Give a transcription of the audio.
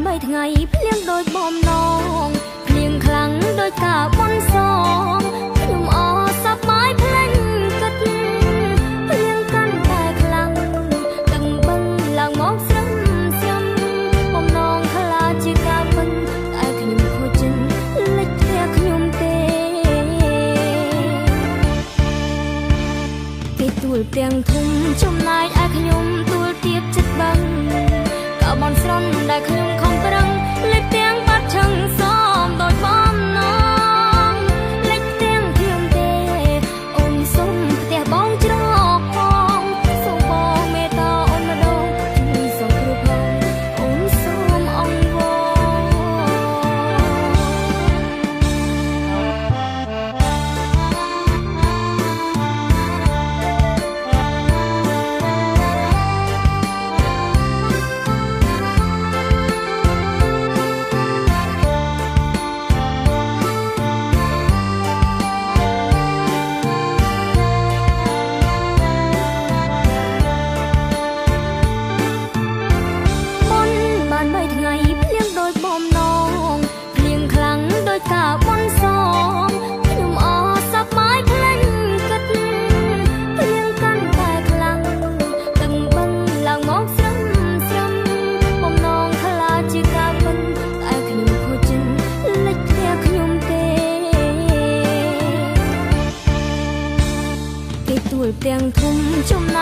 បាន3ថ្ងៃភ្លៀងដោយបំណងភ្លៀងខ្លាំងដោយការបន់សងខ្ញុំអសប្បាយភ្លេងគិតភ្លៀងកាន់តែខ្លាំងទាំងបឹងឡើងមកស្រឹមស្រឹមបំណងខ្លាចជាការពិនតែខ្ញុំខូចចិនលិចផ្ទះខ្ញុំទេគេទួលទាំងធំចំណែកឯខ្ញុំទួលទៀបចិត្តបឹងការបន់ស្រន់ដែលខ្ញុំខំប្រឹងលេចទាំងបាត់ឆឹងសមដោយបំណងលេចទាំងខ្ញុំទេអូនសុំផ្ទះបងច្រកផងសូមបងមេត្តាអូនម្ដងជួយសង្គ្រោះផងអូនសូមអង្វរបាន3ថ្ងៃភ្លៀងដោយបំណងភ្លៀងខ្លាំងដោយការបន់សងខ្ញុំអសប្បាយភ្លេងគិតភ្លៀងកាន់តែខ្លាំងទាំងបឹងឡើងមកស្រឹមស្រឹមបំណងខ្លាចជាការពិនតែខ្ញុំខូចចិនលិចផ្ទះខ្ញុំទេគេទួលទាំងធំចំណ